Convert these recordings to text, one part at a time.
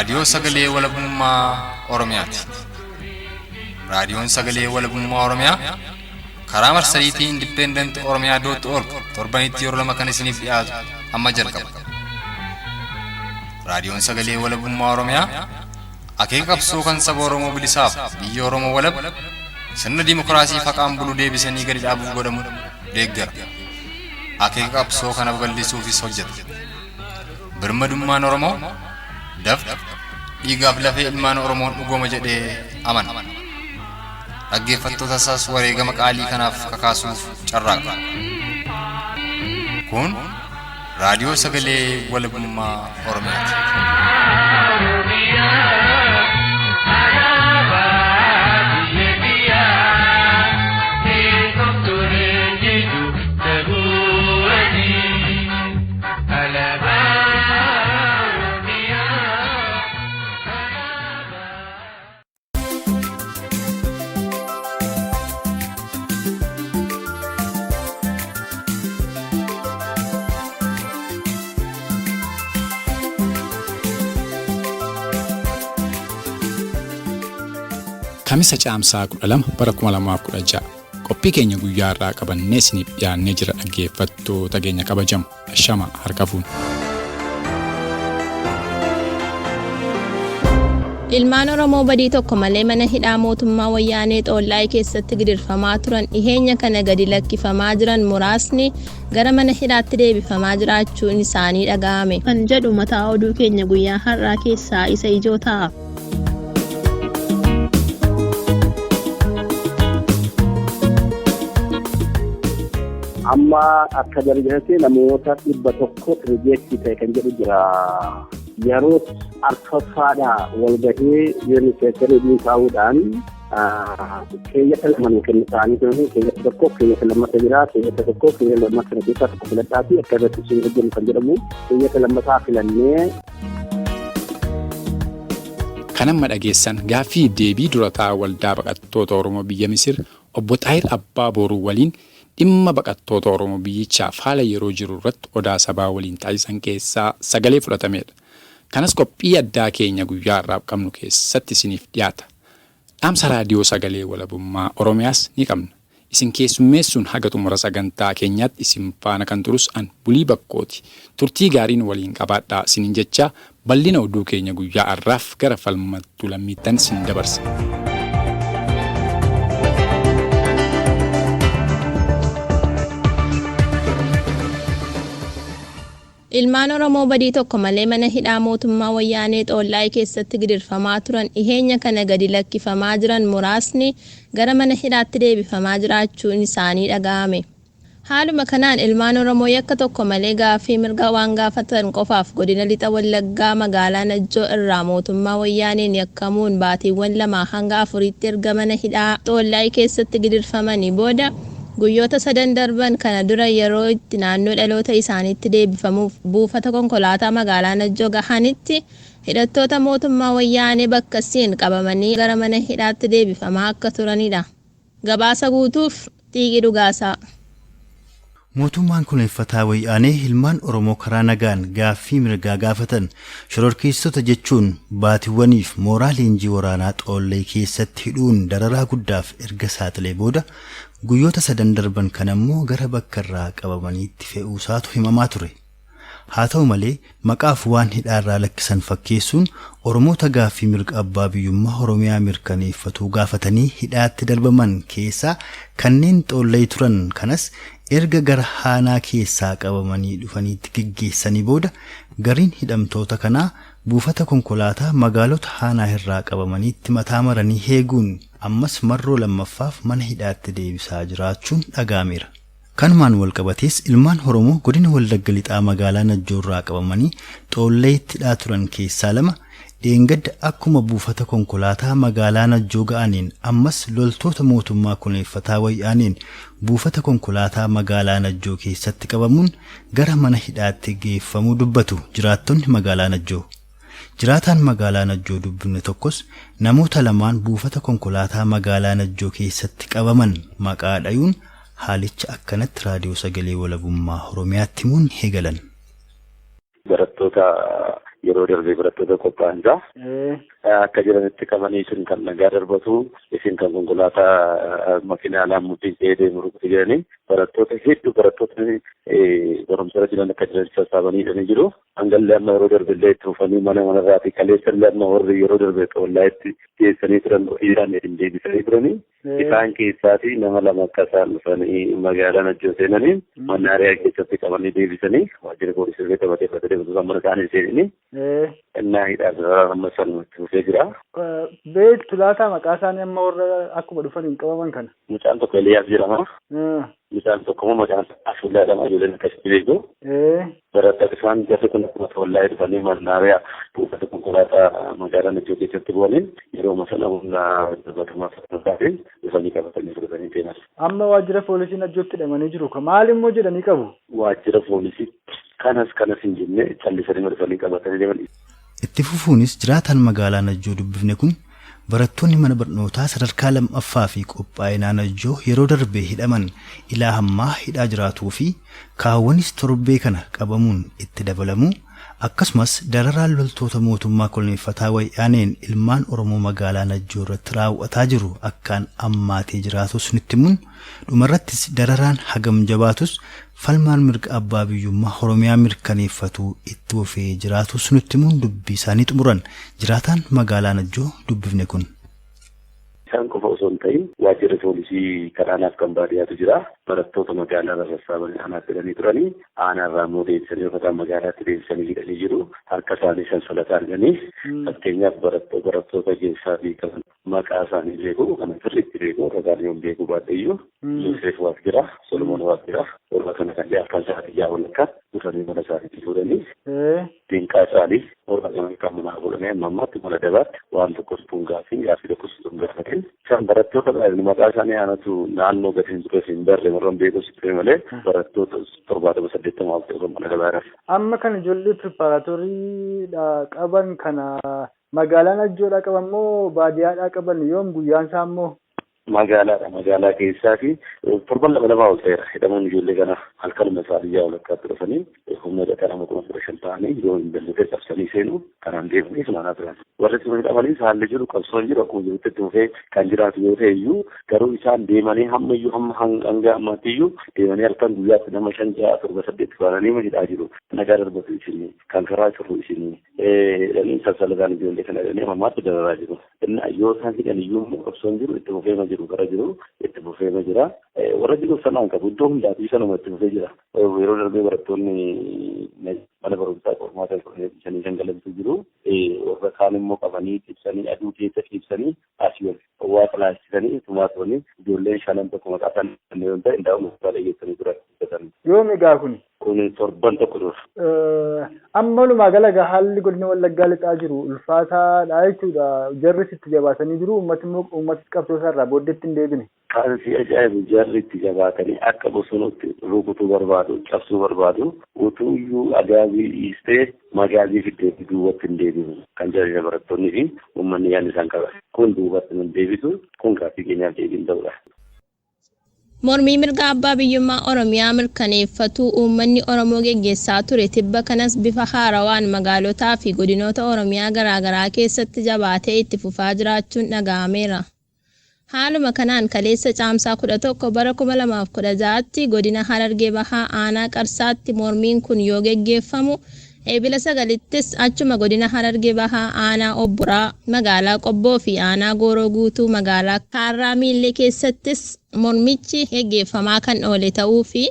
Raadiyoo Sagalee Walabummaa Oromiyaati. Raadiyoon Sagalee Walabummaa Oromiyaa karaa marsariitii Independent Oromiyaa dot org torbanitti yeroo lama kan isiniif dhiyaatu amma jalqaba. Raadiyoon Sagalee Walabummaa Oromiyaa akeeka qabsoo kan saba Oromoo bilisaaf biyya Oromoo walab sirna dimokiraasii faqaan bulu deebisanii gadi dhaabuuf godhamu deeggara. Akeeka qabsoo kana babal'isuufis hojjeta. Birmadummaan Oromoo dafqa dhiigaaf lafee ilmaan Oromoon dhugooma jedhee amana. Dhaggeeffattoota isaas wareegama qaalii kanaaf kakaasuuf carraaqa. Kun Raadiyoo Sagalee Walabummaa Oromiyaati. Kamisa Caamsaa 12 bara 2016 qophii keenya guyyaa irraa qabannee isiniif dhiyaannee jira dhaggeeffattoota keenya kabajamu ashama harka fuune. Ilmaan Oromoo badii tokko malee mana hidhaa mootummaa Wayyaanee Xoollaay keessatti gidirfamaa turan dhiheenya kana gadi lakkifamaa jiran muraasni gara mana hidhaatti deebifamaa jiraachuun isaanii dhaga'ame. Kan jedhu mataa oduu keenya guyyaa har'aa keessaa isa ijoo ta'a. Amma akka dargaggeessi namoota 100 rijeektii ta'e kan jedhu jira. Yeroo arfaffaadha walgahii yuuniseetii taa'uudhaan keeyyata lama nu kennu ta'anii turanii keeyyata tokko keeyyata lammata jira keeyyata tokko keeyyata lammata sana keessaa tokko filadhaa fi akka irratti isin hojjennu kan jedhamu keeyyata lammataa filannee. Kan amma dhageessan gaaffii deebii dura taa'aa waldaa baqattoota Oromoo biyya Misir obbo Xaahir Abbaa Booruu waliin dhimma baqattoota Oromoo biyyichaaf haala yeroo jiru irratti Odaa Sabaa waliin taasisan keessaa sagalee fudhatameedha. Kanas qophii addaa keenya guyyaa har'aaf qabnu keessatti isiniif dhiyaata. Dhaamsa Raadiyoo Sagalee Walabummaa Oromiyaas ni qabna. Isin keessummeessuun haga xumura sagantaa keenyaatti isin faana kan turus an Bulii Bakkooti. Turtii gaarii nu waliin qabaadhaa isiniin jechaa bal'ina oduu keenya guyyaa har'aaf gara Falmattuu Lammiittan isin dabarsa. Ilmaan Oromoo badii tokko malee mana hidhaa mootummaa Wayyaanee Xoollaay keessatti gidirfamaa turan dhiheenya kana gadi lakkifamaa jiran muraasni gara mana hidhaatti deebifamaa jiraachuun isaanii dhaga'ame. Haaluma kanaan ilmaan Oromoo yakka tokko malee gaaffii mirga waan gaafatan qofaaf godina Lixa Wallaggaa magaalaa Najjoo irraa mootummaa Wayyaaneen yakkamuun baatiiwwan lamaa hanga afuriitti erga mana hidhaa Xoollaay keessatti gidirfamanii booda guyyoota sadan darban kana dura yeroo itti naannoo dhaloota isaaniitti deebifamuuf buufata konkolaataa magaalaa Najjoo gahanitti hidhattoota mootummaa Wayyaanee bakkasiin qabamanii gara mana hidhaatti deebifamaa akka turanidha. Gabaasa guutuuf Xiiqii Dhugaasaa. Mootummaan koloneeffataa Wayyaanee ilmaan Oromoo karaa nagaan gaaffii mirgaa gaafatan shororkeessitoota jechuun baatiwwaniif mooraa leenjii waraanaa Xoollay keessatti hidhuun dararaa guddaaf erga saaxilee booda guyyoota sadan darban kana immoo gara bakka irraa qabamaniitti fe'uusaatu himamaa ture. Haa ta'u malee maqaaf waan hidhaarraa lakkisan fakkeessuun Oromoota gaaffii mirga abbaa biyyummaa Oromiyaa mirkaneeffatuu gaafatanii hidhaatti darbaman keessaa kanneen Xoollay turan kanas erga gara haanaa keessaa qabamanii dhufaniitti geggeessanii booda gariin hidhamtoota kanaa buufata konkolaataa magaalota haanaa irraa qabamaniitti mataa maranii heeguun ammas marroo lammaffaaf mana hidhaatti deebisaa jiraachuun dhaga'ameera. Kanumaan walqabatees ilmaan Oromoo godina Wallagga Lixaa magaalaa Najjoorraa qabamanii Xoolleetti hidhaa turan keessaa 2 dheengadda akkuma buufata konkolaataa magaalaa Najjoo ga'aniin ammas loltoota mootummaa koloneeffataa Wayyaaneen buufata konkolaataa magaalaa Najjoo keessatti qabamuun gara mana hidhaatti geeffamuu dubbatu jiraattonni magaalaa Najjoo. Jiraataan magaalaa Najjoo dubbifne tokkos namoota lamaan buufata konkolaataa magaalaa Najjoo keessatti qabaman maqaa dhayuun haalicha akkanatti Raadiyoo Sagalee Walabummaa Oromiyaatti himuun eegalan. Barattoota Yeroo darbee barattoota qophaa'anidha. Akka jiranitti qabanii isin kan nagaa darbatu, isin kan konkolaataa makiinaa laammuutiin fe'ee deemu rukutu jedhanii barattoota hedduu, barattootni barumsa irra jiran akka jiran sassaabanii hidhanii jiru. Hangallee amma yeroo darbe illee itti fufanii mana manarraa fi kaleessa illee amma warri yeroo darbe xollaa'itti geessanii turan ofii isaanii deebisanii turanii. Isaan keessaatii nama lama akka isaan dhufanii magaalaa Najjoo seenanii mannaariyaa keessatti qabanii deebisanii waajjira poolisii illee qabatee fudhatee deebisuu mana isaanii seenanii. Innaa hidhaa biraa amma sanumatti fufee jira. Beektu laata maqaa isaanii amma warra akkuma dhufan hin qabaman kana? Mucaan tokko Eliyaas jedhama. Mucaan tokko immoo maqaan isaa Ashullaa jedhama, ijoolleen akkasitti beeku. Barattoota isaan jarri kun akkuma tollaa'ee dhufanii mannaariyaa buufata konkolaataa magaalaa Najjoo keessatti bu'anii yeroo sana humna darbatamaa fakkaataatiin dhufanii qabatanii fudhatanii seenan. Amma waajjira poolisii Najjootti hidhamanii jiru. Maal immoo jedhanii qabu? Waajjira poolisii kanas hin jenne, callisanii dhufanii qabatanii deeman. Itti fufuunis jiraataan magaalaa Najjoo dubbifne kun barattoonni mana barnootaa sadarkaa lammaffaa fi qophaa'inaa Najjoo yeroo darbe hidhaman ilaa hammaa hidhaa jiraatuu fi kaawwanis torbee kana qabamuun itti dabalamuu, akkasumas dararaan loltoota mootummaa koloneeffataa Wayyaaneen ilmaan Oromoo magaalaa Najjoo irratti raawwataa jiru akkaan ammaatee jiraatus nutti himuun, dhumarrattis dararaan hagam jabaatus falmaan mirga abbaa biyyummaa Oromiyaa mirkaneeffatu itti fufee jiraatus nutti himuun dubbii isaanii xumuran jiraataan magaalaa Najjoo dubbifne kun. Isaan qofa osoo hin ta'in waajjirri poolisii kan aanaaf kan baadiyyaatu jira. Barattoota magaalaa irra sassaabanii aanaatti hidhanii turanii, aanaarraa immoo deebisanii yookaan magaalaatti deebisanii hidhanii jiru. Harka isaanii sansalataan hidhanii, fakkeenyaaf barattoota keessaa fi kan maqaa isaanii beeku, kan sirriitti beeku, warra isaanii yoon beekuu baadhe iyyuu, Yoseef Waaq jira, Solomoon Waaq jira. Warra kana kan halkan sa'aatii 6 walakkaa dhufanii mana isaaniitti fuudhanii, dinqaa isaanii warra kana kan manaa fuudhanii amma ammaatti mana dabaatti waan tokkos tun gaaffii gaaffii tokkos tun gaafatin. Isaan barattoota maqaa isaanii aanatu naannoo gadi hin ture hin barre warra beekus ture malee barattoota 70 80 ol ta'e mana dabaa. Amma kan ijoollee preparatory qaban kana magaalaa Najjoodhaa qaban moo baadiyyaadhaa qaban, yoom guyyaan isaa immoo? Magaalaadha. Magaalaa keessaa fi torban lama lamaa ol ta'eera. Hidhamuun ijoollee kana halkanuma sa'aatii 6 walakkaatti dhufanii humna dhaqaa nama 15,000 ta'anii yoo hin dandeenye cabsanii seenu kanaan deemanii funaanaa turan. Warri sun hidhamanii haalli jiru, qabsoon jiru akkuma jirutti itti fufee kan jiraatu yoo ta'e iyyuu, garuu isaan deemanii hamma iyyuu hamma hanga ammaatti iyyuu deemanii halkan guyyaatti nama shan, ja'a, torba, saddeet funaananii hidhaa jiru. Nagaa darbatu isinii kan karaa cufu isinii hidhanii sassalataan ijoollee kana hidhanii hamma ammaatti dararaa jiru. Yoo isaan hidhan iyyuu immoo qabsoon jiru itti fufeema jiru, gara jiru itti fufeema jira. Warra jiru sanaan qabu iddoo hundaatii sanuma itti fufee jira. Yeroo darbee barattoonni mana barumsaa qormaata shanii shan galantu jiru. Warra kaan immoo qabanii ibsanii, aduu keessa ibsanii, asii ol waaqa laachisanii tumaa turanii, ijoolleen shanan tokko maqaa isaanii yoo ta'e ndaa'uma hospitaala geessanii turan. Yoom egaa kun? Kun torban tokko dura. Amma walumaa gala haalli godina Wallaggaa lixaa jiru ulfaataadha jechuudha. Jarris itti jabaatanii jiru. Uummati immoo uummatis qabsoo isaarraa booddeetti hin deebine. Kan si ajaa'ibu jarri itti jabaatanii akka bosonootti rukutuu barbaadu, cabsuu barbaadu, utuu iyyuu agaazii dhiistee magaazii fiddee duubatti hin deebisu. Kan jarri barattoonni fi uummanni yaadni isaan qaban. Kun duubatti hin deebisu, kun gaaffii keenyaaf deebiin ta'udha. Mormii mirga abbaa biyyummaa Oromiyaa mirkaneeffatu uummanni Oromoo geggeessaa ture tibba kanas bifa haarawaan magaalotaa fi godinoota Oromiyaa garaagaraa keessatti jabaatee itti fufaa jiraachuun dhaga'ameera. Haaluma kanaan kaleessa Caamsaa 11 bara 2016tti godina Harargee Bahaa aanaa Qarsaatti mormiin kun yoo geggeeffamu, Eebila 9ttis achuma godina Harargee Bahaa aanaa Obboraa magaalaa Qobboo fi aanaa Gooroo Guutuu magaalaa Kaarraa Miillee keessattis mormichi geggeeffamaa kan oole ta'uu fi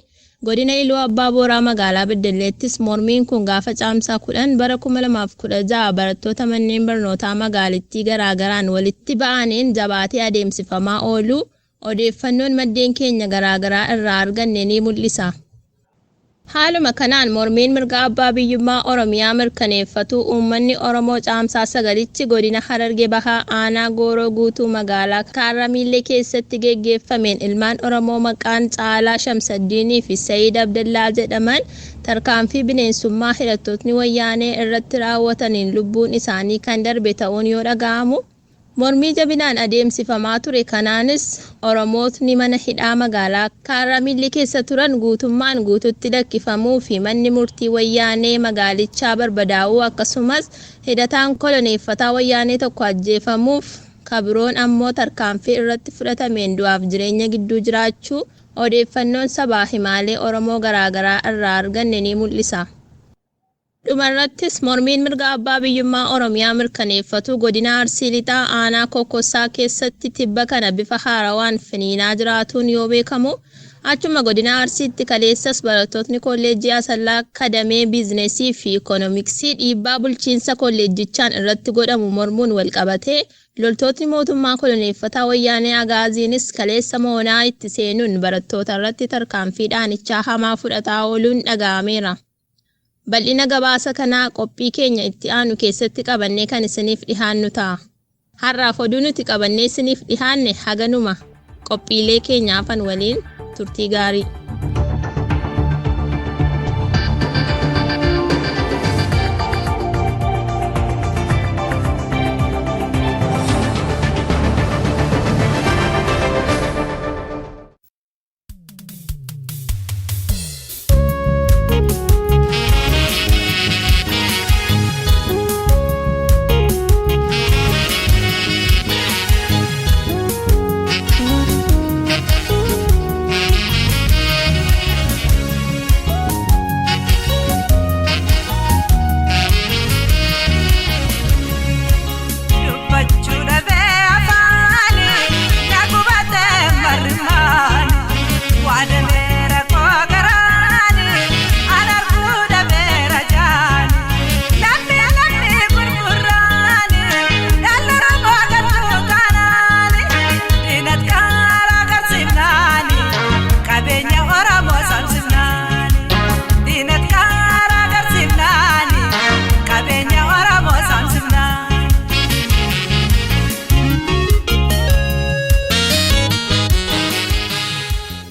godina Iluu Abbaa Booraa magaalaa Beddelleettis mormiin kun gaafa Caamsaa 10 bara 2016 barattoota manneen barnootaa magaalittii garaagaraan walitti ba'aniin jabaatee adeemsifamaa ooluu odeeffannoon maddeen keenya garaagaraa irraa arganne ni mul'isa. Haaluma kanaan mormiin mirga abbaa biyyummaa Oromiyaa mirkaneeffatu uummanni Oromoo Caamsaa 9tti godina Harargee Bahaa aanaa Gooroo Guutuu magaalaa Kaarraa Miillee keessatti geggeeffameen ilmaan Oromoo maqaan Caalaa Shamsaddiinii fi Sayiid Abdallaa jedhaman tarkaanfii bineensummaa hidhattootni Wayyaanee irratti raawwataniin lubbuun isaanii kan darbe ta'uun yoo dhaga'amu, Mormii jabinaan adeemsifamaa ture kanaanis Oromootni mana hidhaa magaalaa Kaaramilli keessa turan guutummaan guututti lakkifamuu fi manni murtii wayyaanee magaalichaa barbadaa'uu akkasumas hidhataan koloneeffataa wayyaanee tokko ajjeefamuuf kabiroon ammoo tarkaanfii irratti fudhatameen du'aaf jireenya gidduu jiraachuu odeeffannoon sabaa himaalee Oromoo garaagaraa irraa arganne ni mul'isa. Dhumarrattis mormiin mirga abbaa biyyummaa Oromiyaa mirkaneeffatu godina Arsii Lixaa aanaa Kokkossaa keessatti tibba kana bifa haarawaan finiinaa jiraatuun yoo beekamu achuma godina Arsiitti kaleessas barattootni kolleejjii Asallaa Kadamee Biizinesii fi Ikoonomiksii dhiibbaa bulchiinsa kolleejjichaan irratti godhamu mormuun walqabatee loltootni mootummaa koloneeffataa wayyaanee Agaaziinis kaleessa moonaa itti seenuun barattoota irratti tarkaanfii dhaanichaa hamaa fudhataa ooluun dhaga'ameera. Bal'ina gabaasa kanaa qophii keenya itti aanu keessatti qabannee kan isiniif dhihaannu ta'a. Har'aaf oduu nuti qabannee isiniif dhihaanne haganuma qophiilee keenya hafan waliin turtii gaarii.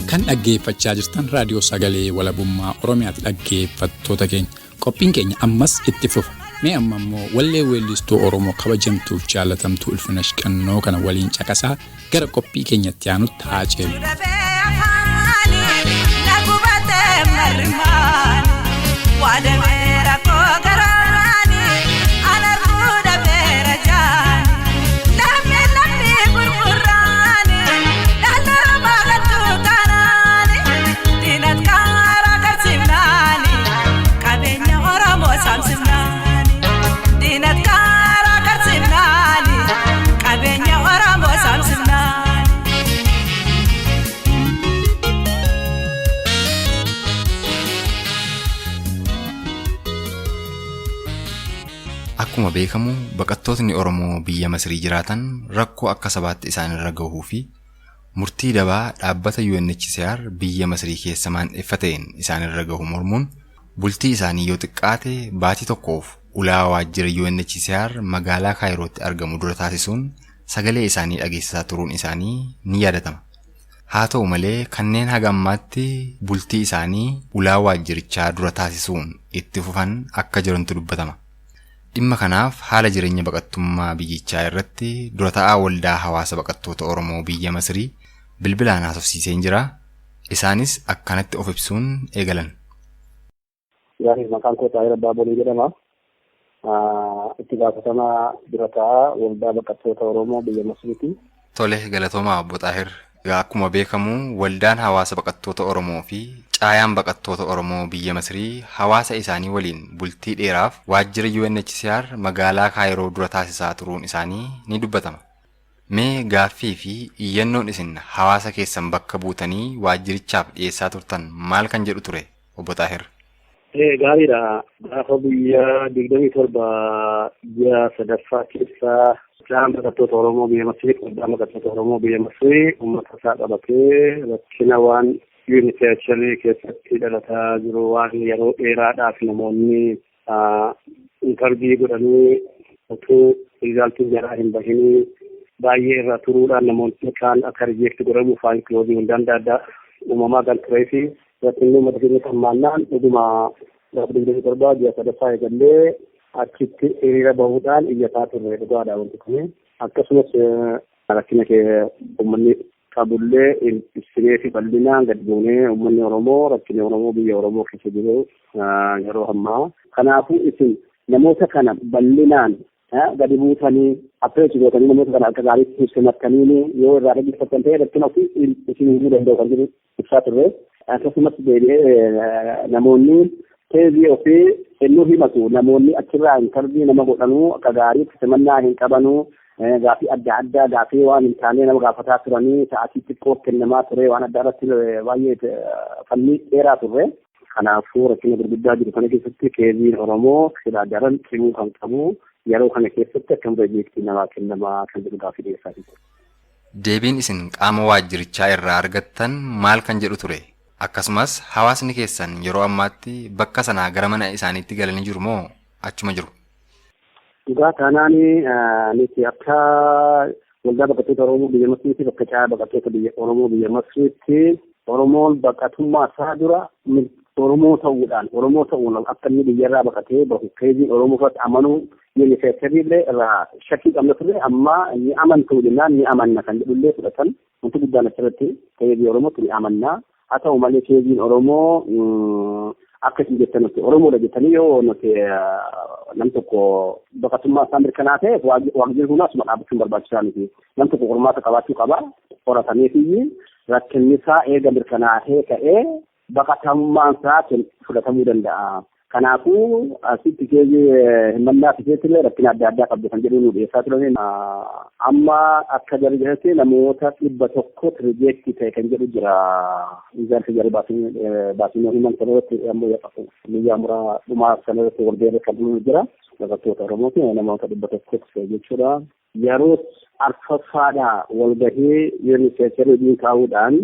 Kan dhaggeeffachaa jirtan raadiyoo sagalee walabummaa Oromiyaati dhaggeeffattoota keenya. Qophiin keenya ammas itti fufa. Mee amma immoo wallee weellistuu Oromoo kabajamtuuf jaalatamtuu Ilfinash Qannoo kana waliin caqasaa gara qophii keenyatti aanutti haa ceenu. Akkuma beekamu baqattootni Oromoo biyya Masrii jiraatan rakkoo akka sabaatti isaanirra gahuu fi murtii dabaa dhaabbata UNHCR biyya Masrii keessa maandheeffateen isaanirra gahu mormuun bultii isaanii yoo xiqqaate baatii tokkoof ulaa waajjira UNHCR magaalaa Kaayirootti argamu dura taasisuun sagalee isaanii dhageessisaa turuun isaanii ni yaadatama. Haa ta'u malee kanneen haga ammaatti bultii isaanii ulaa waajjirichaa dura taasisuun itti fufan akka jirantu dubbatama. Dhimma kanaaf haala jireenya baqattummaa biyyichaa irratti dura ta'aa waldaa hawaasa baqattoota Oromoo biyya Masrii bilbilaan haasofsiiseen jira. Isaanis akkanatti of ibsuun eegalan. Gaarii maqaan koo Taahir Abbaa Borii jedhama. Itti gaafatamaa dura ta'aa waldaa baqattoota Oromoo biyya Masriiti. Tole galatoomaa obbo Xaahir. Egaa akkuma beekamu waldaan hawaasa baqattoota Oromoo fi caayaan baqattoota Oromoo biyya Masrii hawaasa isaanii waliin bultii dheeraaf waajjira UNHCR magaalaa Kaayiroo dura taasisaa turuun isaanii ni dubbatama. Mee gaaffii fi iyyannoon isin hawaasa keessan bakka buutanii waajjirichaaf dhiyeessaa turtan maal kan jedhu ture obbo Xaahir? Gaariidha. Gaafa guyyaa 27 ji'a sadaffaa keessaa Caayaan baqattoota Oromoo biyya Masrii waldaan baqattoota Oromoo biyya Masrii uummata isaa qabatee rakkina waan UNHCR keessatti dhalataa jiru waan yeroo dheeraadhaaf namoonni intarvii godhanii utuu riizaaltiin jaraa hin bahinii baay'ee irra turuudhaan namoonni kaan akka rijeekti godhamu faan kiloozii hundaan adda addaa uumamaa kan turee fi rakkinni uummata keenya hammaannaan dhuguma gaafa 27 ji'a sadaffaa eegallee achitti hiriira bahuudhaan iyyataa turre dhugaadha wanti kun. Akkasumas rakkina uummanni qabullee ibsinee fi bal'inaan gad buunee uummanni Oromoo rakkinni Oromoo biyya Oromoo keessa jiru yeroo ammaa. Kanaafuu isin namoota kana bal'inaan gadi buutanii approach gootanii namoota kana akka gaariitti simattanii yoo irraa dhaggeeffattan ta'e rakkina ofii isin himuu danda'u kan jedhu ibsaa turre. Akkasumas deebi'ee namoonni teezii ofii kennuu himatu, namoonni achirraa intarvii nama godhanuu akka gaariitti simannaa hin qabanuu, gaafii adda addaa gaafii waan hin taane nama gaafataa turanii sa'aatii xiqqoo kennamaa ture waan adda irratti baay'ee falmii dheeraa turre. Kanaafuu rakkina gurguddaa jiru kana keessatti keeziin Oromoo silaa daran cimuu kan qabu yeroo kana keessatti akkam rijeektii namaa kennamaa kan jedhu gaafii dhiyeessaa jiru. Deebiin isin qaama waajjirichaa irraa argattan maal kan jedhu ture? Akkasumas hawaasni keessan yeroo ammaatti bakka sanaa gara mana isaaniitti galanii jiru moo achuma jiru? Dhugaa taanaan nuti akka waldaa baqattoota Oromoo biyya Masriitti bakka caa baqattoota biyya Oromoo biyya Masriitti Oromoon baqatummaa isaa dura Oromoo ta'uudhaan Oromoo ta'uun akka inni biyyarraa baqatee bahu keeziin Oromoo irratti amanuu UNHCR illee irraa shakkii qabna turre, amma ni amantu jennaan ni amanna kan jedhullee fudhatan. Wanti guddaan achirratti keezii Oromootti ni amanna. Haa ta'u malee keeziin Oromoo akka isin jettan nuti Oromoodha jettanii yoo nuti nam tokko baqatummaa isaa mirkanaa ta'e waaqni kun asuma dhaabbachuun barbaachisaa miti. Nam tokko qormaata qabaachuu qaba. Qorataniifiyyi rakkinni isaa eega mirkanaa'ee ka'ee baqatamummaan isaa fudhatamuu danda'a. Kanaafuu asitti keezii himannaa keessatti rakkina adda addaa qabdu kan jedhu nu dhiyeessaa turan. Amma akka jarri jedhanitti namoota 100 rijeektii ta'e kan jedhu jira. Ijaarsi jarri baasii himan sana irratti ammoo biyya muraa dhumaa sana irratti wal ga'ee kan jira. Baqattoota Oromooti namoota 100 ta'e jechuudha. Yeroo arfaffaadhaa wal gahee UNHCR wajjin taa'uudhaan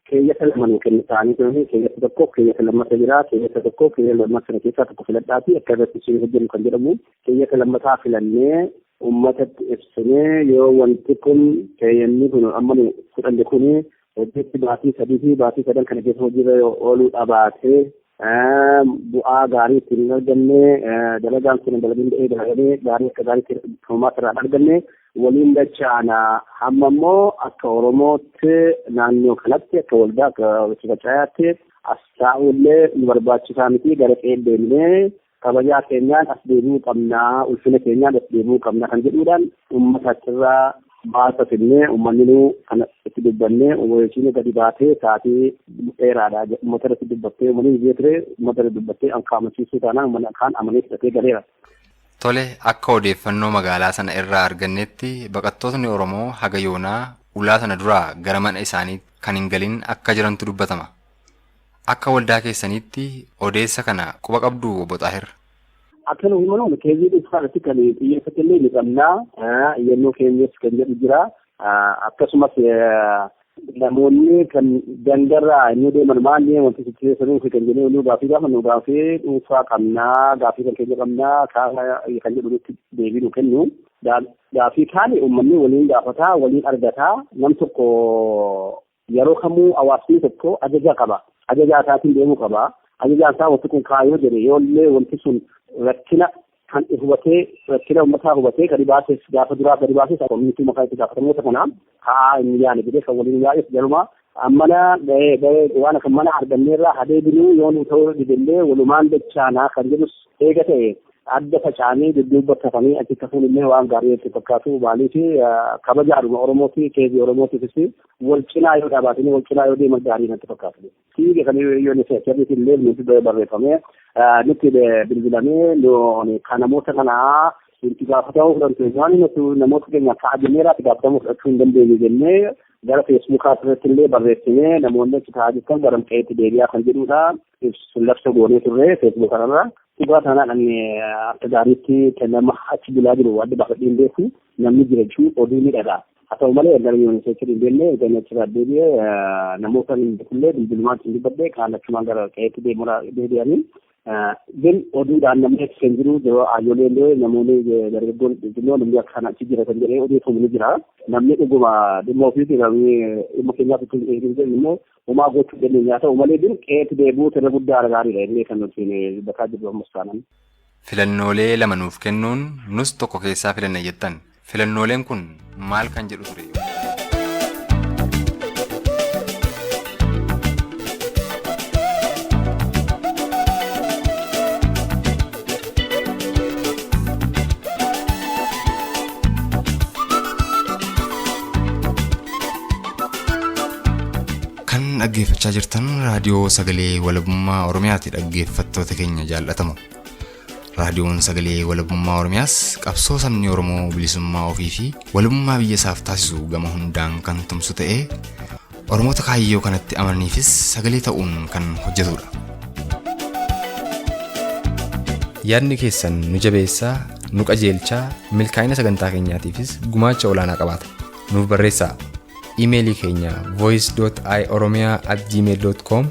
keeyyata lama nuu kennu ta'anii turanii keeyyata tokko keeyyata lammata jira, keeyyata tokko keeyyata lammata sana keessaa tokko filadhaa fi akka irratti isin hojjennu kan jedhamu keeyyata lammataa filannee uummatatti ibsinee yoo wanti kun keeyyanni kun amma nu fudhanne kun hojiitti baatii 3 fi baatii 3 kana keessa hojiirra yoo ooluu dhabaatee bu'aa gaarii ittiin hin arganne, dalagaan kun dalagin da'ee dalagamee gaarii akka gaariitti furmaata irraa hin arganne waliin dachaana. Hamma immoo akka Oromootti naannoo kanatti akka waldaa akka walitti facaayaatti as taa'ullee nu barbaachisaa miti, gara qe'ee deemnee kabajaa keenyaan as deebi'uu qabnaa, ulfina keenyaan as deebi'uu qabna kan jedhuudhaan uummata achirraa baasa finnee uummanni nu kana itti dubbannee uummanni gadi baatee sa'aatii dheeraadha uummata irratti dubbattee uummanni biyya ture uummata irratti dubbattee ankaamachiisuu taanaan uummanni kaan amanee fudhatee galeera. Tole, akka odeeffannoo magaalaa sana irraa argannetti baqattootni Oromoo haga yoonaa ulaa sana duraa gara mana isaanii kan hin galin akka jirantu dubbatama. Akka waldaa keessaniitti odeessa kana quba qabdu obbo Xaahir? Akka nu himanuun keezii dhuunfaa irratti kan xiyyeeffate illee ni qabna. Yennoo keenyas kan jedhu jira. Akkasumas namoonni kan dandarraa inni deeman maal wanti sitti keessanuu fi kan jennee nu gaafii gaafannu gaafii dhuunfaa qabnaa, gaafii kan keenya qabnaa kan jedhu nutti deebii nu kennu. Gaafii kaani uummanni waliin gaafataa, waliin argataa. Nam tokko yeroo kamuu hawaasni tokko ajaja qaba. Ajajaa isaatiin deemuu qaba. Ajajaan isaa wanti kun kaayyoo jedhe yoo illee wanti sun rakkina kan hubatee rakkina uummataa hubatee gadi baases gaafa duraa gadi baases koominitii makaa itti gaafatamoota kana kaa inni yaane jedhee kan waliin yaa'es jaluma ammana ga'ee ga'ee waan akka mana arganneerraa hadee binuu yoo nu ta'uu didellee walumaan dachaanaa kan jedhus eega ta'e adda faca'anii dudduuba tafanii achi tafuun illee waan gaarii itti fakkaatu. Maaliif kabajaadhuma Oromootii keezii Oromootiifis wal cinaa yoo dhaabatanii wal cinaa yoo deeman gaarii natti fakkaatu. Fiige kan yoo ni fe'achitti illee nuti barreeffamee nutti bilbilamee kan namoota kanaa itti gaafatamuu fudhantu waan nuti namoota keenya ka'a jenneerraa itti gaafatamuu fudhachuu hin dandeenye jennee gara feesbuukaa irratti illee barreessinee namoonni achi taa'aa jirtan gara qe'eetti deebi'aa kan jedhudha. Labsa goonee turre feesbuuk kanarra. Dhugaa taanaan ani akka gaariitti kan nama achi bulaa jiru adda baafadhee hin beeku namni jira jechuun oduu ni dhaga'a. Haa ta'u malee gara yoon isa hin beekne erga achirraa deebi'ee namoota hin beekullee bilbilumaan hin dubbadhe kaan achumaan gara qe'eetti deebi'anii. Gin oduudhaan namni achi kan jiru yeroo aayyolee illee namoonni dargaggoon xixinnoo namni akka kana achi jira kan jedhee odeeffamu ni jira. Namni dhuguma dhimma ofiiti namni dhimma keenyaaf itti hin jedhu immoo homaa gochuu dandeenya. Haa ta'u malee jiru qe'eetti deebi'uu irra guddaa gaariidha illee kan nuti bakkaa jirru ammas taanaan. Filannoolee lama nuuf kennuun nus tokko keessaa filanna jettan. Filannooleen kun maal kan jedhu ture? Kan dhaggeeffachaa jirtan raadiyoo sagalee walabummaa Oromiyaati dhaggeeffattoota keenya jaallatamu. Raadiyoon sagalee walabummaa Oromiyaas qabsoo sabni Oromoo bilisummaa ofii fi walabummaa biyya isaaf taasisu gama hundaan kan tumsu ta'ee Oromoota kaayyoo kanatti amananiifis sagalee ta'uun kan hojjetudha. Yaadni keessan nu jabeessaa, nu qajeelchaa, milkaa'ina sagantaa keenyaatiifis gumaacha olaanaa qabaata. Nuuf barreessaa. Iimeelii keenya voice.ioromia@gmail.com,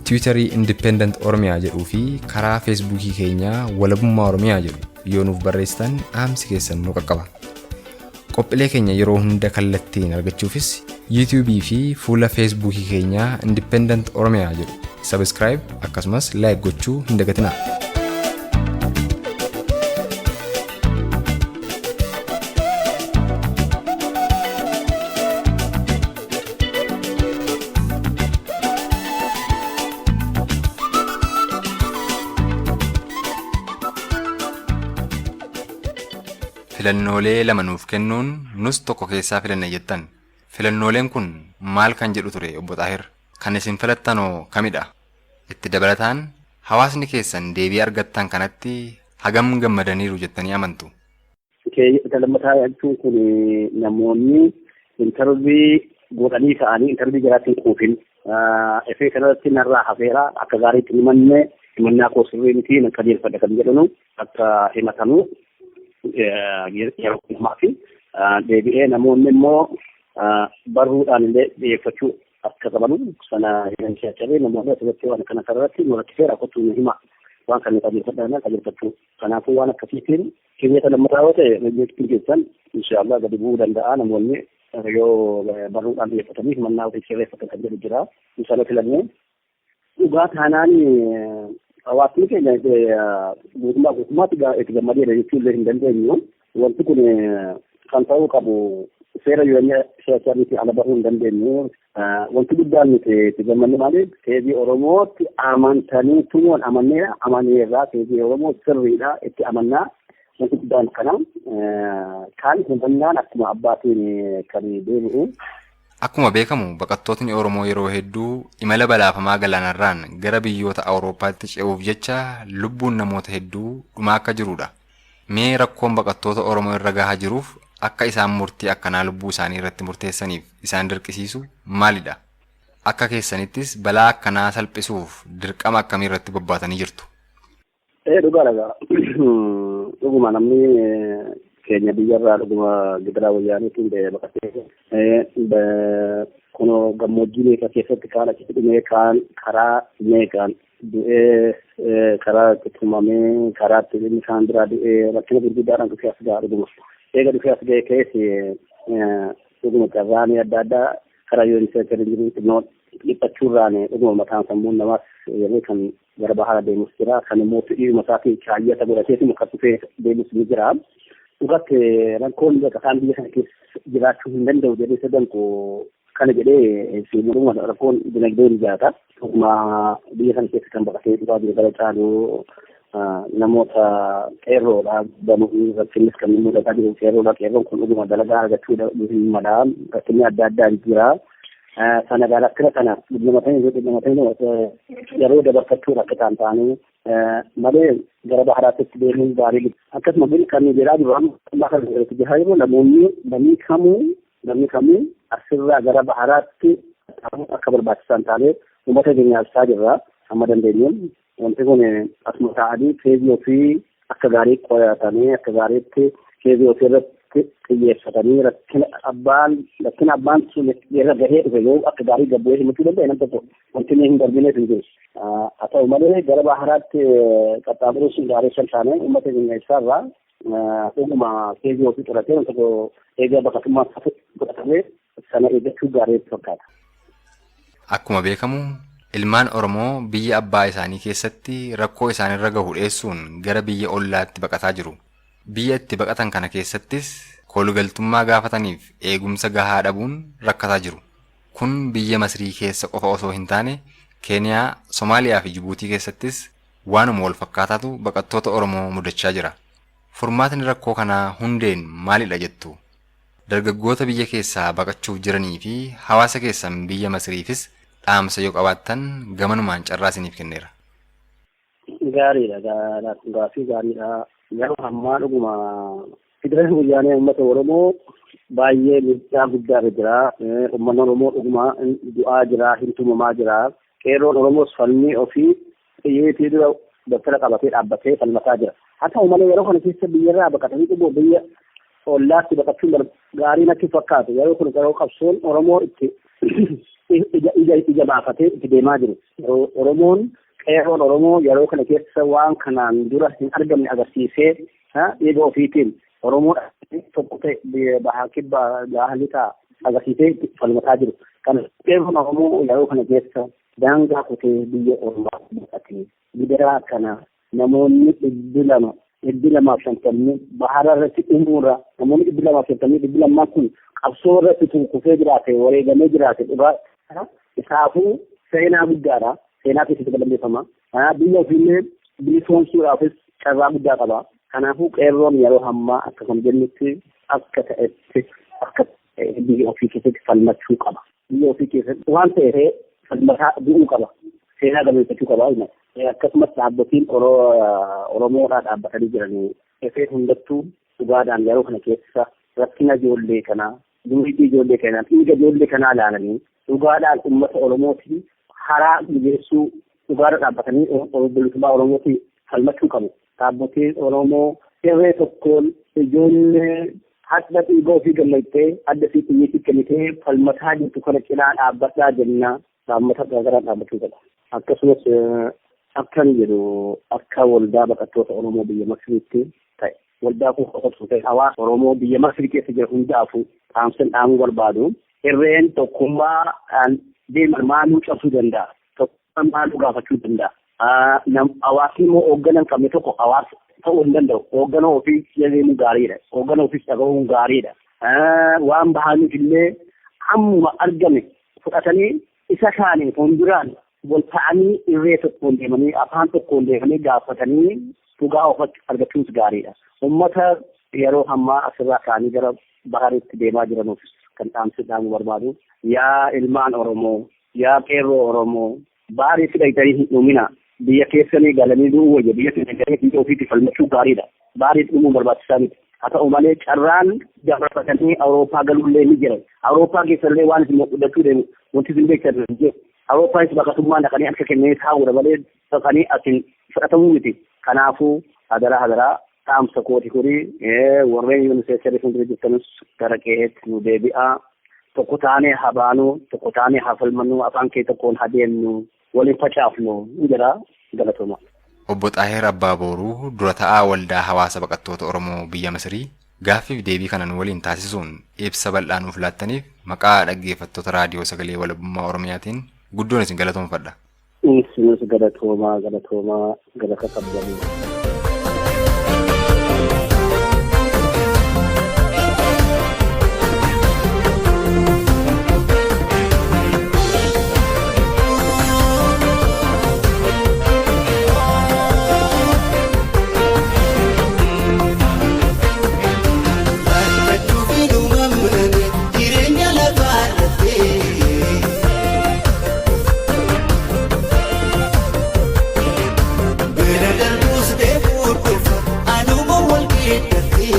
Tiwiitarii Independent Oromiyaa jedhuu fi karaa Feesbuukii keenyaa Walabummaa Oromiyaa jedhu yoo nuuf barreessitan dhaamsi keessan nu qaqqaba. Qophiilee keenya yeroo hunda kallattiin argachuufis YouTube fi fuula Feesbuukii keenyaa Independent Oromiyaa jedhu subscribe akkasumas like gochuu hin dagatinaa. Filannoolee lama nuuf kennuun nus tokko keessaa filanna jettan. Filannooleen kun maal kan jedhu ture obbo Xaahir? Kan isin filattanoo kamidha? Itti dabalataan hawaasni keessan deebii argattan kanatti hagam gammadaniiru jettanii amantu? Keeyyata lammataa jechuun kun namoonni intarvii godhanii ka'anii intarvii jiraatti hin quufin. Efee kanarratti narraa hafeera akka gaariitti himanne himannaa koo sirrii miti nan qajeelfadha kan jedhanu akka himatanu yeroo hundumaa fi deebi'ee namoonni immoo barruudhaan illee dhiyeeffachuu akka qabanu sana himan namoonni asirratti waan kana kanarratti nu rakkiseera kottuu nu hima waan kana qajeelfadhaa qajeelfachuu kanaafuu waan akkasiitiin keeyyata lammataa yoo ta'e rijeektiin keessan inshaallah gadi bu'uu danda'a namoonni yoo barruudhaan dhiyeeffatanii himannaa ofii sirreeffatan kan jedhu jira sana filannee dhugaa taanaan hawaasni keenya guutummaa guutummaatti itti gammadeera jechuu illee hin dandeenyu. Wanti kun kan ta'uu qabu seera UNHCR ala bahuu hin dandeenyu. Wanti guddaan nuti itti gammanne maali? Keezii Oromootti amantanii tumoon amanneera amaneerraa keezii Oromoo sirriidha itti amannaa. Wanti guddaan kana kan hubannaan akkuma abbaatiin kan deebi'u. Akkuma beekamu baqattootni Oromoo yeroo hedduu imala balaafamaa galaanarraan gara biyyoota Awurooppaatti ce'uuf jecha lubbuun namoota hedduu dhumaa akka jirudha. Mee rakkoon baqattoota Oromoo irra gahaa jiruuf akka isaan murtii akkanaa lubbuu isaanii irratti murteessaniif isaan dirqisiisu maalidha? Akka keessanittis balaa akkanaa salphisuuf dirqama akkamii irratti bobbaatanii jirtu? Dhugaadha. Dhuguma namni keenya biyyarraa dhuguma gidiraa wayyaaniitiin baqatee kunoo gammoojjii meeqa keessatti kaan achitti dhumee kaan karaa meeqaan du'ee karaa itti tumamee karaa itti inni kaan biraa du'ee rakkina gurguddaadhaan dhufee as ga'a dhuguma. Eega dhufee as ga'e keessi dhuguma carraanii adda addaa karaa yoo inni seektariin jiru xinnoo dhiphachuurraan dhuguma mataan sammuun namaas yeroo kan gara bahaa deemus jira kan immoo fedhiidhuma isaatiin kaayyata godhateetuma kan dhufee deemus ni jira. Dhugatti rakkoon baqataan biyya kana keessa jiraachuu hin danda'u jedhee isa danqu kana jedhee dhuguma rakkoon dinagdee ni jiraata. Dhuguma biyya kana keessa kan baqatee dhufaa jiru gara caalu namoota qeerroodha. Rakkinnis kan mudataa jiru qeerroodha. Qeerroon kun dhuguma dalagaa argachuu hin mala. Rakkinni adda addaa jira. Sana gaa rakkina kana dhimmamatanii yeroo dabarfachuun akka isaan ta'anii malee gara baharaatti deemuun gaarii akkasuma kan jedhaa jiru amma kan jedhaa jiru namoonni namni kamuu asirraa gara baharaatti akka barbaachisaa hin taane uummata keenya ibsaa jirra amma dandeenyuun wanti kun asuma ta'anii keezii ofii akka gaarii qoratanii akka gaariitti keezii ofii irratti xiyyeeffatanii rakkina abbaan sun irra gahee dhufe yoo akka gaarii gabbu'ee himachuu danda'e nam tokko wanti inni hin darbineef hin jiru. Haa ta'u malee gara baharaatti qaxxaamuruun sun gaarii kan taane uummata keenya ibsaarraa dhuguma keezii ofii qoratee nam tokko eega baqatummaa godhatamee sana eeggachuu gaarii fakkaata. Akkuma beekamu ilmaan Oromoo biyya abbaa isaanii keessatti rakkoo isaanirra gahu dheessuun gara biyya ollaatti baqataa jiru. Biyya itti baqatan kana keessattis Koolugaltummaa gaafataniif eegumsa gahaa dhabuun rakkataa jiru. Kun biyya Masrii keessa qofa osoo hin taane Keeniyaa, Somaaliyaa fi Jibuutii keessattis waanuma wal fakkaataatu baqattoota Oromoo mudachaa jira. Furmaatni rakkoo kanaa hundeen maalidha jettu? Dargaggoota biyya keessaa baqachuuf jiranii fi hawaasa keessan biyya Masriifis dhaamsa yoo qabaattan gamanumaan carraa isiniif kenneera. Gaariidha. Gaaffii gaariidha. Yeroo ammaa dhuguma Federeeshinii Wayyaanee uummata Oromoo baay'ee miidhaa guddaa irra jira. Uummanni Oromoo dhuguma du'aa jira, hin tumamaa jira. Qeerroon Oromoos falmii ofii xiyyeetii dura daftara qabatee dhaabbatee falmataa jira. Haa ta'u malee, yeroo kana keessa biyyarraa baqatanii dhuguma biyya ollaatti baqachuun gaarii natti fakkaatu. Yeroo kun yeroo qabsoon Oromoo itti ija baafatee itti deemaa jiru. Oromoon, qeerroon Oromoo yeroo kana keessa waan kanaan dura hin argamne agarsiisee, dhiiga ofiitiin Oromoo tokko ta'e, bahaa, kibba, gaha, lixaa agarsiisee itti falmataa jiru. Kana qeerroon Oromoo yeroo kana keessa daangaa kutee biyya ormaa baqatee gidiraa kana namoonni 200, 250 bahara irratti dhumuurra, namoonni 250, 200 kun qabsoo irratti kufee jiraate, wareegamee jiraate, dhugaa isaafuu seenaa guddaadha. Seenaa keessatti galmeeffama. Biyya ofiillee bilisoomsuudhaafis carraa guddaa qaba. Kanaafuu qeerroon yeroo ammaa akka kan jennutti akka ta'etti akka biyya ofii keessatti falmachuu qaba. Biyya ofii keessatti waan ta'eef falmataa du'uu qaba. Seenaa galmeeffachuu qaba. Akkasumas dhaabbatiin Oromoodhaa dhaabbatanii jiran efee hundattuu dhugaadhaan yeroo kana keessa rakkina ijoollee kanaa, duudhii ijoollee kanaa, dhiiga ijoollee kanaa ilaalanii dhugaadhaan uummata Oromootiin haraa mijeessuu, dhugaadha dhaabbatanii bilisummaa Oromootiin falmachuu qabu. Dhaabbatiin Oromoo irree tokkoon ijoollee hadha dhiiga ofii gammattee adda fi xiyyeetti kennitee falmataa jirtu kana cinaa dhaabbadhaa jenna, dhaabbata garaagaraan dhaabbachuu qaba. Akkasumas akkan jedhu, akka waldaa baqattoota Oromoo biyya Masriitti ta'e, waldaa kun qofatu ta'e, hawaasa Oromoo biyya Masrii keessa jiru hundaafuu dhaamsan dhaamuu barbaadu, irreen tokkummaa deeman maaluu cabsuu danda'a? Tokkummaan maaluu gaafachuu danda'a? Hawaasni immoo hooggana hin qabne tokko hawaasa ta'uu hin danda'u. Hooggana ofii deemuun gaariidha. Hooggana ofiis dhaga'uun gaariidha. Waan bahaniif illee hammuma argame fudhatanii isa kaaniin fuulduraan wal ta'anii irree tokkoon deemanii, afaan tokkoon deemanii gaafatanii dhugaa of argachuunis gaariidha. Uummata yeroo ammaa asirraa ka'anii gara bahariitti deemaa jiranuuf kan dhaamsi dhaamuu barbaadu. Yaa ilmaan Oromoo, yaa qeerroo Oromoo, bahariitti dhaqxanii hin dhumina. Biyya keessanii galanii du'uu wayya, biyya keessa galanii biyya ofiitti falmachuu gaariidha. Bahariitti dhumuun barbaachisaa miti. Haa ta'u malee, carraan dabarfatanii Awurooppaa galuullee ni jira. Awurooppaa keessallee waan isin mudachuu deemu wanti isin beektan hin jiru. Awurooppaanis baqatummaa dhaqanii harka kennanii taa'uudha malee dhaqanii asin fudhatamuu miti. Kanaafuu hadaraa hadaraa, dhaamsa kooti kuni, warreen UNHCR fuuldura jirtanis gara qe'eetti nu deebi'aa. Tokko taanee haa baanu, tokko taanee haa falmannu, afaan kee tokkoon haa deemnu, waliin facaafnu hin jedha, galatooma. Obbo Xaahir Abbaa Booruu, dura ta'aa waldaa hawaasa baqattoota Oromoo biyya Masrii, gaaffiif deebii kana nu waliin taasisuun ibsa bal'aa nuuf laattaniif maqaa dhaggeeffattoota Raadiyoo Sagalee Walabummaa Oromiyaatiin guddoon isin galatoomfadha. Isinis galatoomaa, galatoomaa, galata qabdanii. Jireenya lafaa irratti bira darbuus deemuu dhufa anuma wal geeddatti.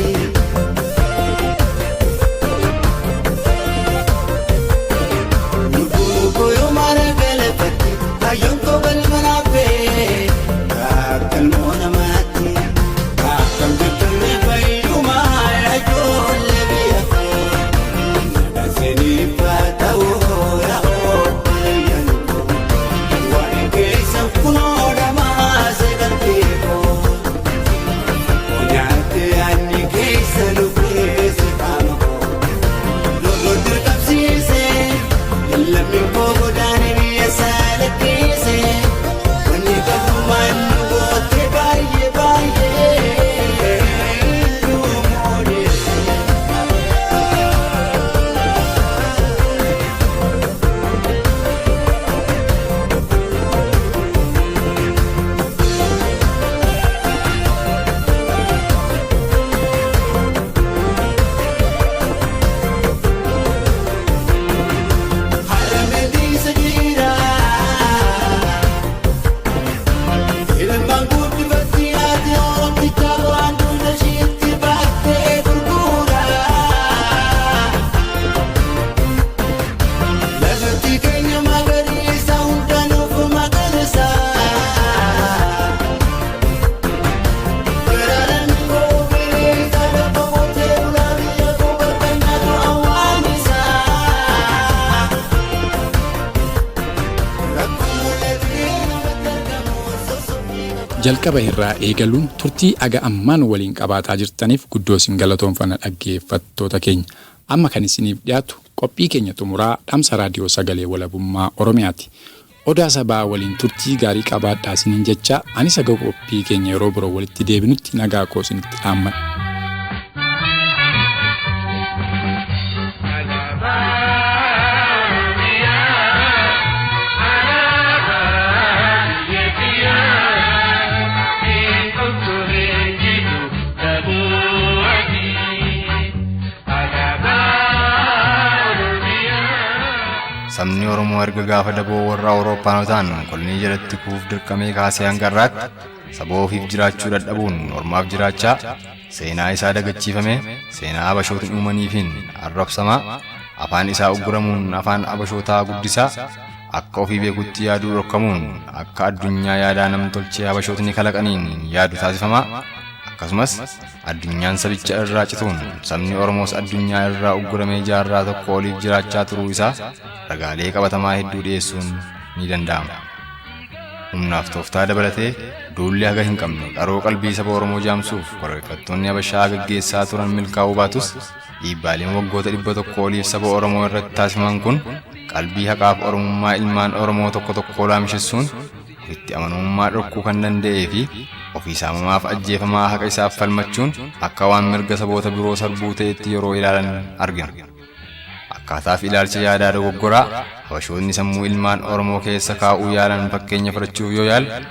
Lubbuun koo maara galafatti, hayyoon koo balmanaafee akkalmoo namaatti akkam jettamee fayyumaa ijoollee biyya koo. Sinifa ta'uu yaa obboleeyyan koo, waa'ee keessan kunoo dhamaa sagaltee koo. Nyaate yaadni keessa dhufee si qaama koo. Lolloon qabsiise lammiin koo godaane biyya saalakkiise. Wanni qabummaan nu goote baay'ee baay'ee nu moodeesse. Jalqaba irraa eegaluun turtii aga ammaan waliin qabaataa jirtaniif guddoo isin galatoonfanna, dhaggeeffattoota keenya. Amma kan isiniif dhiyaatu qophii keenya xumuraa, dhamsa Raadiyoo Sagalee Walabummaa Oromiyaati. Odaa Sabaa waliin turtii gaarii qabaadhaa isiniin jecha, anis aga qophii keenya yeroo biroo walitti deebinutti nagaa koo isinitti dhaammadha. Sabni Oromoo erga gaafa daboo warra Awurooppaanotaan kolonii jalatti kufuuf dirqamee kaasee hanga har'aatti saba ofiif jiraachuu dadhabuun ormaaf jiraachaa, seenaa isaa dagachiifame seenaa Habashootni uumaniifiin arrabsamaa, afaan isaa ugguramuun afaan Habashootaa guddisaa, akka ofii beekutti yaaduu dhorkamuun akka addunyaa yaadaa namtolchee Habashootni kalaqaniin yaadu taasifamaa, akkasumas addunyaan sabicha irraa cituun sabni Oromoos addunyaa irraa ugguramee jaarraa tokko oliif jiraachaa turuu isaa ragaalee qabatamaa hedduu dhiyeessuun ni danda'ama. Humnaaf tooftaa dabalatee duulli haga hin qabne qaroo qalbii saba Oromoo jaamsuuf koloneeffattoonni Habashaa gaggeessaa turan milkaa'uu baatus, dhiibbaaleen waggoota 100 oliif saba Oromoo irratti taasifaman kun qalbii haqaaf Oromummaa ilmaan Oromoo tokko tokkoo laamshessuun ofitti amanamummaa dhorkuu kan danda'ee fi ofii saamamaaf ajjeefamaa haqa isaaf falmachuun akka waan mirga saboota biroo sarbuu ta'etti yeroo ilaalan argina. Akkaataa fi ilaalcha yaadaa dogoggoraa Habashoonni sammuu ilmaan Oromoo keessa kaa'uu yaalan fakkeenya fudhachuuf yoo yaalle,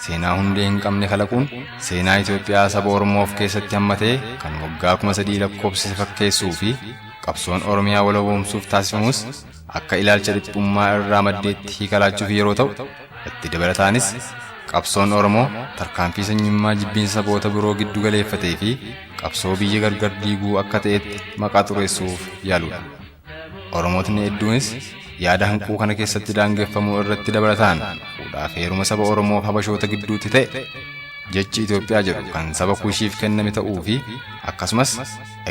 seenaa hundee hin qabne kalaquun seenaa Itoophiyaa saba Oromoo of keessatti hammatee kan waggaa 3000 lakkoofsise fakkeessuu fi qabsoon Oromiyaa walaboomsuuf taasifamus akka ilaalcha dhiphummaa irraa maddeetti hiika laachuuf yeroo ta'u, itti dabalataanis qabsoon Oromoo tarkaanfii sanyummaa jibbiinsa saboota biroo giddu galeeffatee fi qabsoo biyya gargar diiguu akka ta'etti maqaa xureessuuf yaaluudha. Oromootni hedduunis yaada hanquu kana keessatti daangeffamuu irratti dabalataan fuudhaaf heeruma saba Oromoof Habashoota gidduutti ta'e, jechi Itoophiyaa jedhu kan saba Kushiif kenname ta'uu fi akkasumas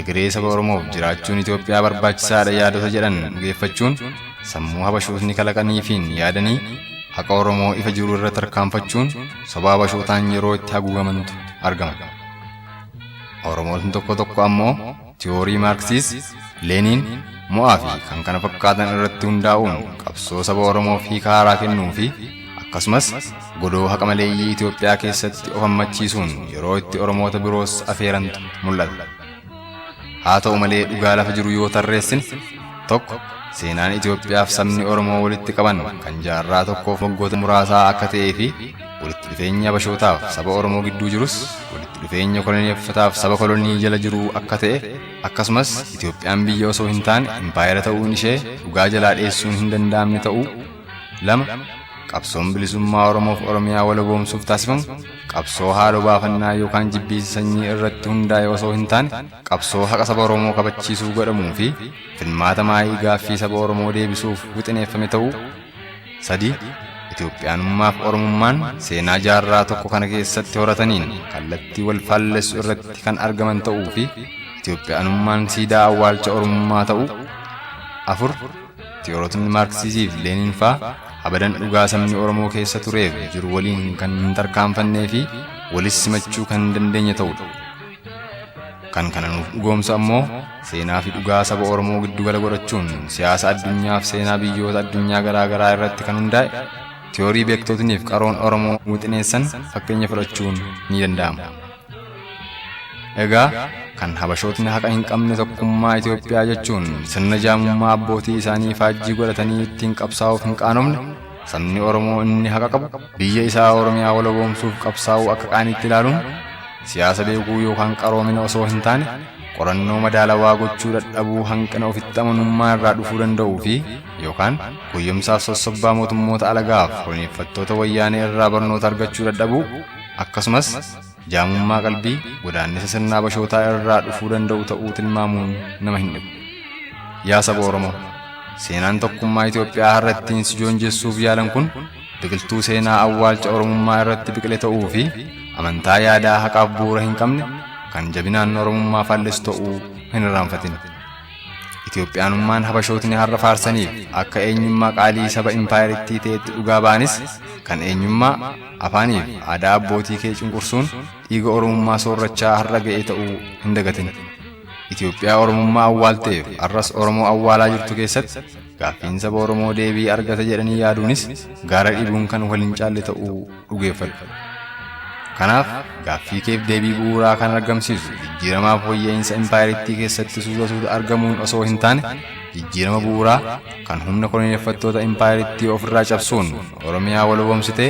egeree saba Oromoof jiraachuun Itoophiyaa barbaachisaadha yaadota jedhan dhugeeffachuun sammuu Habashootni kalaqaniifiin yaadanii haqa Oromoo ifa jiru irra tarkaanfachuun soba Habashootaan yeroo itti haguugamantu argama. Oromootni tokko tokko ammoo tiyoorii Maarksiis, Leeniin, Mo'aa fi kan kana fakkaatan irratti hundaa'uun qabsoo saba Oromoof hiika haaraa kennuu fi akkasumas godoo haqa maleeyyii Itoophiyaa keessatti of hammachiisuun yeroo itti Oromoota biroos afeerantu mul'ata. Haa ta'u malee, dhugaa lafa jiru yoo tarreessine, tokko, seenaan Itoophiyaaf sabni Oromoo walitti qaban kan jaarraa tokkoof waggoota muraasaa akka ta'ee fi walitti dhufeenya Habashootaaf saba Oromoo gidduu jirus walitti dhufeenya koloneeffataaf saba kolonii jala jiruu akka ta'e, akkasumas Itoophiyaan biyya osoo hin taane impaayera ta'uun ishee dhugaa jalaa dheessuun hin danda'amne ta'uu. Lama, qabsoon bilisummaa Oromoof Oromiyaa walaboomsuuf taasifamu qabsoo haaloo baafannaa yookaan jibbiinsa sanyii irratti hundaa'e osoo hin taane qabsoo haqa saba Oromoo kabachiisuuf godhamuu fi filmaata maayii gaaffii saba Oromoo deebisuuf wixineeffame ta'uu. Sadi, Itoophiyaanummaaf Oromummaan seenaa jaarraa tokko kana keessatti horataniin kallattii wal faallessu irratti kan argaman ta'uu fi Itoophiyaanummaan siidaa awwaalcha Oromummaa ta'uu. Afur, tiyoorotni Maarksiisii fi Leeniin faa abadan dhugaa sabni Oromoo keessa tureef jiru waliin kan hin tarkaanfannee fi walis simachuu kan hin dandeenye ta'udha. Kan kana nuuf dhugoomsu ammoo seenaa fi dhugaa saba Oromoo giddugala godhachuun siyaasa addunyaa fi seenaa biyyoota addunyaa garaa garaa irratti kan hundaa'e tiyoorii beektotniif qaroon Oromoo wixineessan fakkeenya fudhachuun ni danda'ama. Egaa, kan Habashootni haqa hin qabne tokkummaa Itoophiyaa jechuun sirna jaamummaa abbootii isaanii faajjii godhatanii ittiin qabsaa'uuf hin qaanofne, sabni Oromoo inni haqa qabu biyya isaa Oromiyaa walaboomsuuf qabsaa'uu akka qaaniitti ilaaluun siyaasa beekuu yookaan qaroomina osoo hin taane qorannoo madaalawaa gochuu dadhabuu, hanqina ofitti amanummaa irraa dhufuu danda'uu fi yookaan goyyomsaaf sossobbaa mootummoota alagaaf koloneeffattoota Wayyaanee irraa barnoota argachuu dadhabuu, akkasumas jaamummaa qalbii godaannisa sirna Habashootaa irraa dhufuu danda'u ta'uu tilmaamuun nama hin dhibu. Yaa saba Oromoo, seenaan tokkummaa Itoophiyaa har'a ittiin si joonjessuuf yaalan kun biqiltuu seenaa awwaalcha Oromummaa irratti biqile ta'uu fi amantaa yaadaa haqaaf bu'uura hin qabne kan jabinaan Oromummaa faallessu ta'uu hin irraanfatin. Itoophiyaanummaan habashootni har'a faarsaniif akka eenyummaa qaalii saba impaayerittii ta'etti dhugaa ba'anis kan eenyummaa afaaniif aadaa abbootii kee cunqursuun dhiiga Oromummaa soorrachaa har'a ga'e ta'uu hin dagatin. Itoophiyaa Oromummaa awwaalteef har'as Oromoo awwaalaa jirtu keessatti gaaffiin saba Oromoo deebii argata jedhanii yaaduunis gaara dhibuun kan wal hin caalle ta'uu dhugeeffadhu. Kanaaf gaaffii keef deebii bu'uuraa kan argamsiisu jijjiiramaaf fooyya'insa impaayerittii keessatti suuta suuta argamuun osoo hin taane jijjiirama bu'uuraa kan humna koloneeffattoota impaayerittii ofirraa cabsuun Oromiyaa walaboomsitee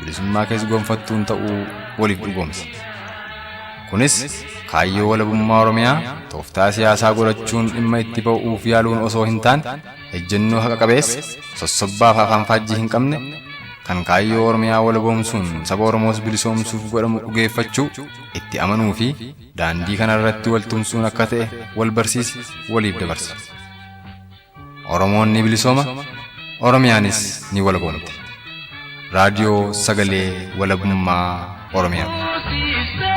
bilisummaa kees gonfattuun ta'uu waliif dhugoomsa. Kunis kaayyoo walabummaa Oromiyaa tooftaa siyaasaa godhachuun dhimma itti ba'uuf yaaluun osoo hin taane ejjennoo haqa qabeessa sossobbaaf afaan faajjii hin qabne kan kaayyoo Oromiyaa walaboomsuun saba Oromoos bilisoomsuuf godhamu dhugeeffachuu itti amanuu fi daandii kanarratti wal tumsuun akka ta'e wal barsiisi waliif dabarsa. Oromoon ni bilisooma, Oromiyaanis ni walaboomti. Raadiyoo Sagalee Walabummaa Oromiyaa.